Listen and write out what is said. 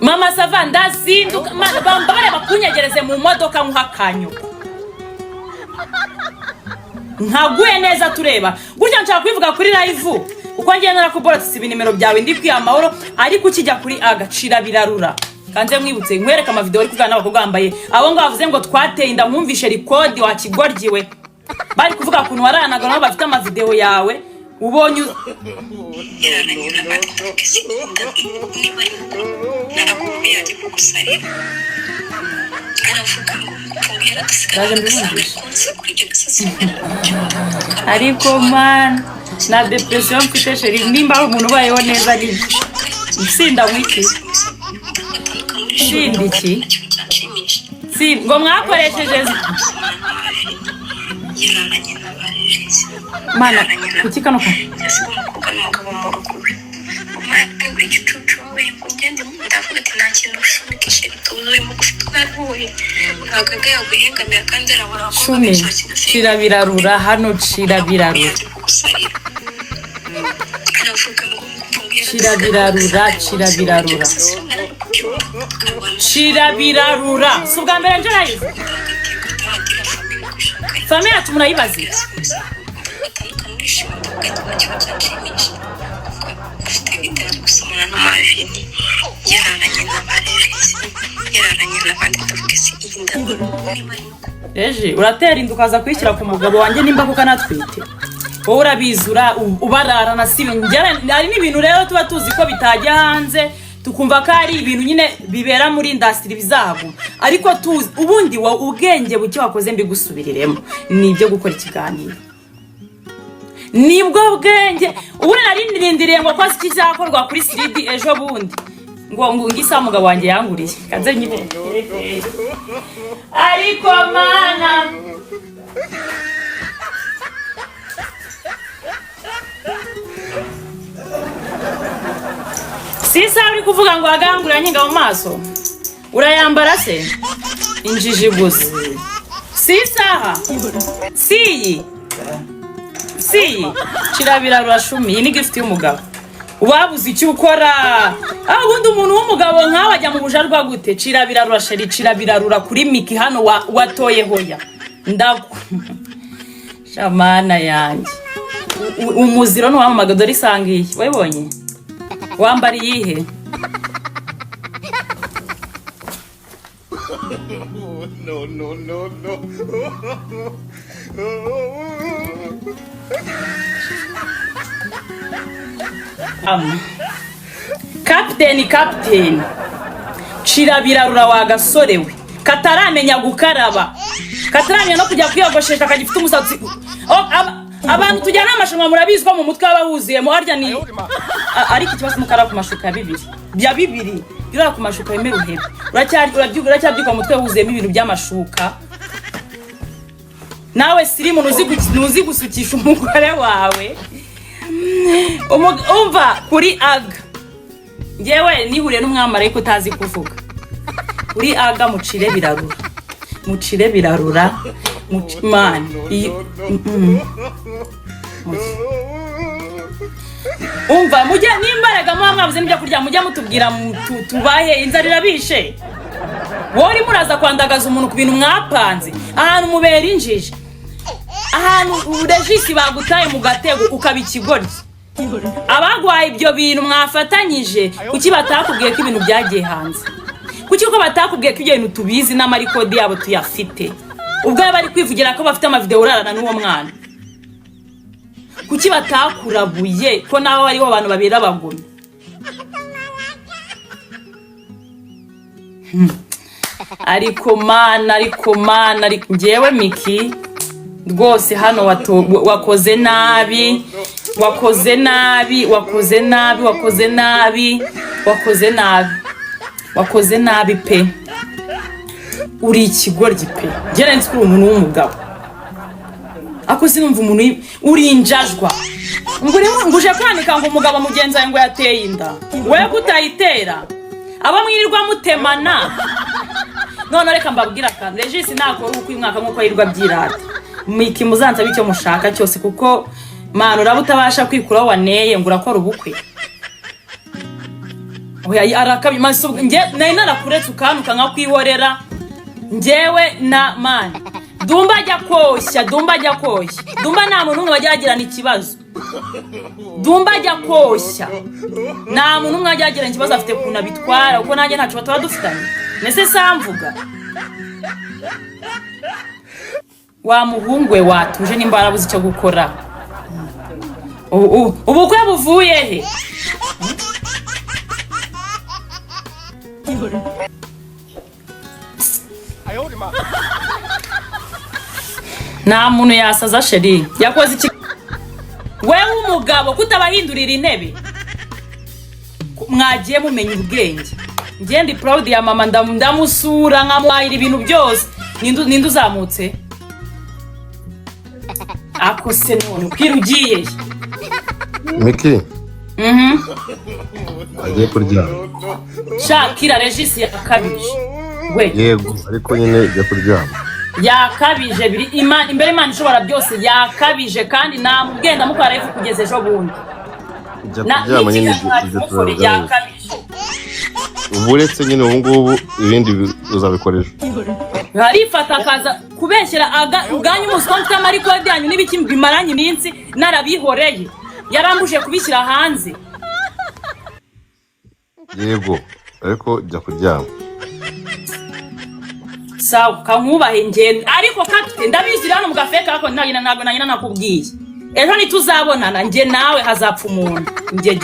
Mama Sava, ndazinduka. Bambabare bakunyegereze mu modoka nkuhakanyuka nkaguye neza. Tureba gutya, nshaka kubivuga kuri live kuko ngiye narakuborotse, siba inimero byawe, ndi kwiha amahoro. Ariko ukijya kuri agacira birarura, kanze mwibutse nkwereke amavideo uri kuganira n'abakobwa bambaye abo ngabo bavuze ngo twateye inda. Nkumvishe record wakigoryiwe, bari kuvuga ukuntu waranaga nabo bafite amavideo yawe ubonye Yararanye n'abandi. Ndavuga isi niba ari ntabwo yajya kugusarira, aravuga ngo ngo yaradusigaye Ndaje agasanga mbibumvishe. kunsi kuri ibyo gasozi. Ariko man, na depression mfite, chéri, nimba ari umuntu ubayeho neza nibyo. Nsinda wiki, Shinda iki? Si ngo mwakoresheje Yararanye n'abarezi. Mana, kuki kano ka Ese umukobwa n'umugabo mu rugo we umwana uri igicucu we ngo ngende, ndavuga ati nta kintu ushumika chéri, tuzi uri mugufi, twarahuye, ntabwo aga yaguhengamira kandi arabura abakobwa Cumi. benshi bakina. Cira birarura hano, cira birarura. Yaje kugusarira, aravuga ngo Cira birarura, cira birarura, cira birarura. Si ubwa mbere nje live, famille yacu murayibazi. Batandukana, urishima, ndavuga ati nta kintu cyanshimisha kuko ufite bitari gusomana na Marvin, yararanye n'abarerezi, yararanye n'abandi. Ndavuga isi iyi nda niba ari Eje uratera inda ukaza kuyishyira ku mugabo wanjye, nimba kuko anatwite wowe urabizi, ubararana. Si hari n'ibintu rero tuba tuzi ko bitajya hanze, tukumva ko ari ibintu nyine bibera muri industry bizahaguma, ariko tuzi ubundi wowe ubwenge buke wakoze, mbigusubiriremo, ni ibyo gukora ikiganiro, nibwo bwenge. Ubundi nari nirindiriye ngo koze ikizakorwa kuri siridi ejo bundi, ngo ngisa umugabo wanjye yanguriye kanze nyine. Ariko mana, si isaha uri kuvuga ngo agangurira nkinga mu maso, urayambara se? Injiji gusa. Si isaha, si iyi, si iyi. Kirabirarura shumi, iyi ni gift y'umugabo. Wabuze icyo ukora. Aho ubundi umuntu w'umugabo nkawe ajya mu bujarwa gute? Cirabirarura chéri, cirabirarura kuri miki hano watoye hoya ndaku shamana yanjye. Umuziro ntiwamamaga. Dore isanga iyi wayibonye, wambara iyihe? No, no, no, no. Kapiteni, kapiteni, cirabirarura wa gasore we kataramenya gukaraba, kataramenya no kujya kwiyogoshesha, kagifite umusatsi. Oh, abantu tujyana amashanwa murabizi ko mu mutwe haba huzuyemo harya ni ariko ikibazo mukara ku mashuka ya bibiri bya bibiri yurara ku mashuka yemera uhebe, uracyabyuka mu mutwe wuzuyemo ibintu by'amashuka. Nawe sirimu, ntuzi gusukisha umugore wawe. Umva kuri aga, ngewe nihuriye n'umwamarayika utazi kuvuga kuri aga. Mucire birarura, mucire birarura, man umva, mujye n'imbaraga muba mwabuze n'ibyo kurya, mujye mutubwira tubahe, inzara irabishe. Wowe urimo uraza kwandagaza umuntu ku bintu mwapanze ahantu mubera injiji, ahantu regisi bagutaye mu gatego ukaba ikigoryi. Abagwaye ibyo bintu mwafatanyije, kuki batakubwiye ko ibintu byagiye hanze? Kuki ko batakubwiye ko ibyo bintu tubizi n'amarecord yabo tuyafite? Ubwo bari kwivugira ko bafite amavideo urarana n'uwo mwana, kuki batakurabuye ko nawe ariho abantu babera abagome? Ariko mana, ariko mana, ariko njyewe Miki rwose hano wakoze nabi, wakoze nabi, wakoze nabi, wakoze nabi, wakoze nabi, wakoze nabi pe. Uri ikigoryi pe. Njye nzi ko uri umuntu w'umugabo, ako sinumva umuntu uri injajwa ngo ngo uje kwanika ngo umugabo mugenzi wawe ngo yateye inda, wowe kutayitera, abo mwirirwa mutemana. None reka mbabwire akantu: Regis nakora ubukwe uyu mwaka nk'uko yirirwa byirata, Miki muzansabe icyo mushaka cyose, kuko manu uraba utabasha kwikuraho waneye ngo urakora ubukwe. Oya, arakabi maso. Nge nari narakuretse ukantuka nkakwihorera. Njyewe na man, Dumba ajya koshya, Dumba ajya koshya. Dumba nta muntu n'umwe wajya yagirana ikibazo. Dumba ajya koshya, nta muntu n'umwe wajya yagirana ikibazo. Afite ukuntu abitwara, kuko nanjye ntacyo tuba dufitanye. Nese samvuga wa muhungu we, watuje nimba warabuze icyo gukora. Ubukwe buvuye he? Nta muntu yasaza chérie yakoze iki? Wewe umugabo kutabahindurira intebe, mwagiye mumenya ubwenge. Njye ndi proud ya mama, ndamusura nkamuhahira ibintu byose. Ninde uzamutse ako se none ubwira ugiye he? Miki agiye kuryama. Shakira Regis yakabije we. Yego, ariko nyine jya kuryama. Yakabije biri imbere Imana ishobora byose, yakabije kandi namubwiye ndamukora live kugeza ejo bundi. Jya kuryama nyine, n'ikiganiro ibyo kimukore, turabiganira. Yakabije. Ubu uretse nyine ubu ngubu ibindi uzabikora ejo. Arifata akaza kubeshyera ubwanyu umuswa. Mfite amarecord yanyu n'ibiki bimaranye iminsi narabihoreye, yarambuje kubishyira hanze. Yego, ariko jya kuryama. Sawa, kankubahe ngende, ariko kapite ndabizi hano mu gafeka ako ntabwo nagina nakubwiye. Ejo ntituzabonana njye nawe, hazapfa umuntu njye.